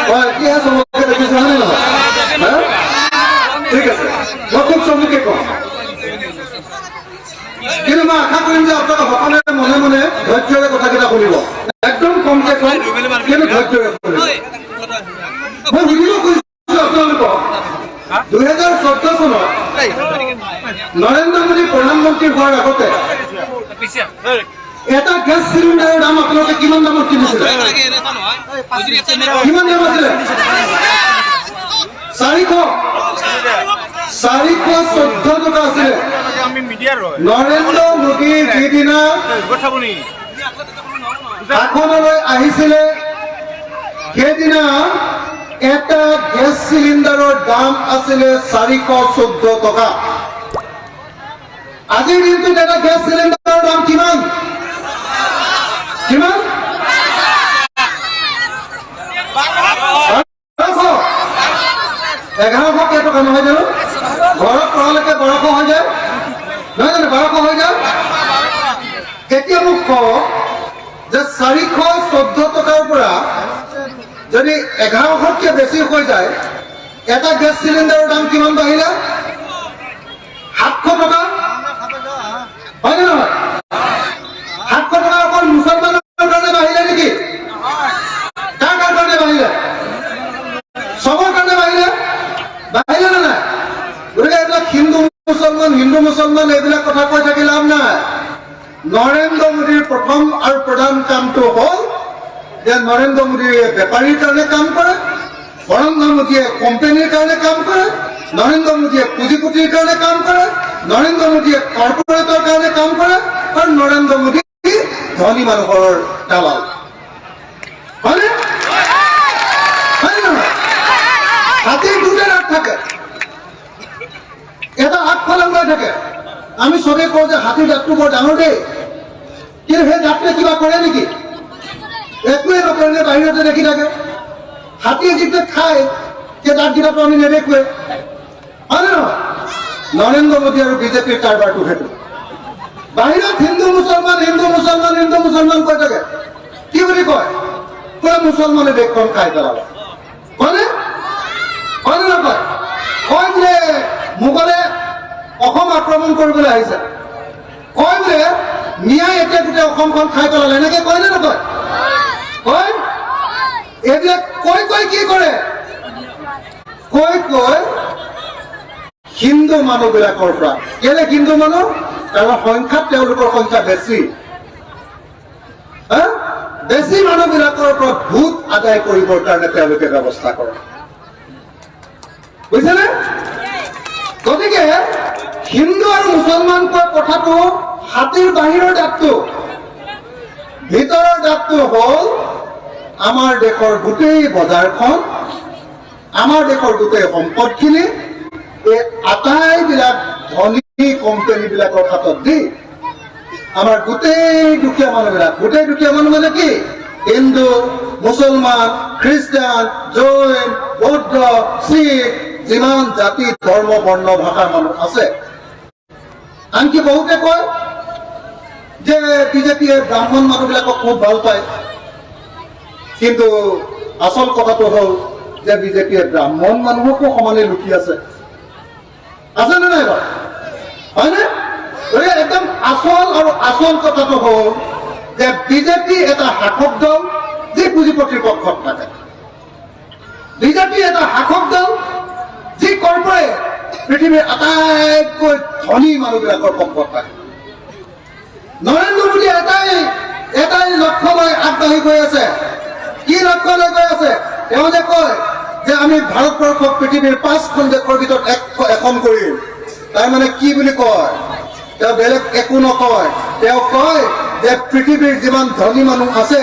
হয়, এতিয়াহে চবকে দেখিছো, হয়নে নহয়? হা? ঠিক আছে, মই খুব চমুকে কম। কিন্তু মই আশা কৰিম যে আপোনালোক সকলোৱে মনে মনে ধৈৰ্যৰে কথাকেইটা শুনিব। একদম কমকে কম, কিন্তু ধৈৰ্যৰে শুনিব। মই সুধিব খুজিছো আপোনালোকক, 2014 চনত নৰেন্দ্ৰ মোদী প্ৰধানমন্ত্ৰী হোৱাৰ আগতে এটা গেছ চিলিণ্ডাৰৰ দাম আপোনালোকে কিমান দামত কিনিছিলে? কিমান দাম আছিলে? 414 টকা আছিলে। আমি মিডিয়াৰ হয়। নৰেন্দ্ৰ মোদী যিদিনা কথা নেকি? শাসনলৈ আহিছিলে, সেইদিনা এটা গেছ চিলিণ্ডাৰৰ দাম আছিলে 414 টকা। আজিৰ দিনটোত এটা গেছ চিলিণ্ডাৰৰ দাম কিমান? কিমান? 1200। 1100 কেইটকা, নহয় জানো? ঘৰত পৰালৈকে 1200 হৈ যায়, নহয় জানো? 1200 হৈ যায়। এতিয়া মোক কওক যে 414 টকাৰ পৰা যদি 1100তকৈ বেছি হৈ যায়, এটা গেছ চিলিণ্ডাৰৰ দাম কিমান বাঢ়িলে? 700 টকা, হয়নে নহয়? 700 টকা অকল মুছলমানৰ কাৰণে বাঢ়িলে নেকি? কাৰ কাৰ কাৰণে বাঢ়িলে? চবৰ কাৰণে বাঢ়িলে। বাঢ়িলে নে নাই? গতিকে এইবিলাক হিন্দু মুছলমান, হিন্দু মুছলমান এইবিলাক কথা কৈ থাকি লাভ নাই। নৰেন্দ্ৰ মোদীৰ প্ৰথম আৰু প্ৰধান কামটো হ'ল যে নৰেন্দ্ৰ মোদীয়ে বেপাৰীৰ কাৰণে কাম কৰে, নৰেন্দ্ৰ মোদীয়ে কোম্পানীৰ কাৰণে কাম কৰে, নৰেন্দ্ৰ মোদীয়ে পুঁজিপতিৰ কাৰণে কাম কৰে, নৰেন্দ্ৰ মোদীয়ে কৰ্পৰেটৰ কাৰণে কাম কৰে আৰু নৰেন্দ্ৰ মোদী ধনী মানুহৰ দালাল, হয়নে? হয় নহয়? হাতীৰ দুটা দাঁত থাকে, এটা আগফালে ওলাই থাকে। আমি চবে কওঁ যে হাতীৰ দাঁতটো বৰ ডাঙৰ দেই। কিন্তু সেই দাঁতটোৱে কিবা কৰে নেকি? একোৱে নকৰে নে? বাহিৰতে দেখি থাকে। হাতীয়ে যিটো খায়, সেই দাঁতকেইটাতো আমি নেদেখোৱে, হয়নে নহয়? নৰেন্দ্ৰ মোদী আৰু বিজেপিৰ কাৰবাৰটো সেইটো। বাহিৰত হিন্দু মুছলমান, হিন্দু মুছলমান, হিন্দু মুছলমান কৈ থাকে। কি বুলি কয়? কয় মুছলমানে দেশখন খাই পেলালে। হয়নে? হয়নে নকয়? কয় বোলে মোগলে অসম আক্ৰমণ কৰিবলৈ আহিছে। কয় বোলে মিয়াই এতিয়া গোটেই অসমখন খাই পেলালে। এনেকে কয় নে নকয়? কয়। এইবিলাক কৈ কৈ কি কৰে? কৈ কৈ হিন্দু মানুহবিলাকৰ পৰা, কেলে হিন্দু মানুহ? কাৰণ সংখ্যাত তেওঁলোকৰ সংখ্যা বেছি, হা? বেছি মানুহবিলাকৰ পৰা ভোট আদায় কৰিবৰ কাৰণে তেওঁলোকে ব্যৱস্থা কৰে, বুজিছেনে? গতিকে হিন্দু আৰু মুছলমান কোৱা কথাটো হাতীৰ বাহিৰৰ দাঁতটো। ভিতৰৰ দাঁতটো হ'ল আমাৰ দেশৰ গোটেই বজাৰখন, আমাৰ দেশৰ গোটেই সম্পদখিনি এই আটাইবিলাক ধনী কোম্পানীবিলাকৰ হাতত দি আমাৰ গোটেই দুখীয়া মানুহবিলাক, গোটেই দুখীয়া মানুহ মানে কি? হিন্দু, মুছলমান, খ্ৰীষ্টান, জৈন, বৌদ্ধ, শিখ, যিমান জাতি, ধৰ্ম, বৰ্ণ, ভাষাৰ মানুহ আছে। আনকি বহুতে কয় যে বিজেপিয়ে ব্ৰাহ্মণ মানুহবিলাকক খুব ভাল পায়। কিন্তু আচল কথাটো হ'ল যে বিজেপিয়ে ব্ৰাহ্মণ মানুহকো সমানে লুটি আছে। আছে নে নাই বাৰু? হয়নে? গতিকে একদম আচল আৰু আচল কথাটো হ'ল যে বিজেপি এটা শাসক দল যি পুঁজিপতিৰ পক্ষত থাকে। বিজেপি এটা শাসক দল যি কৰ্পৰেট পৃথিৱীৰ আটাইতকৈ ধনী মানুহবিলাকৰ পক্ষত থাকে। নৰেন্দ্ৰ মোদী এটাই এটাই লক্ষ্য লৈ আগবাঢ়ি গৈ আছে। কি লক্ষ্য লৈ গৈ আছে? তেওঁ যে কয় যে আমি ভাৰতবৰ্ষক পৃথিৱীৰ পাঁচখন দেশৰ ভিতৰত এখন কৰিম, তাৰ মানে কি বুলি কয়? তেওঁ বেলেগ একো নকয়, তেওঁ কয় যে পৃথিৱীৰ যিমান ধনী মানুহ আছে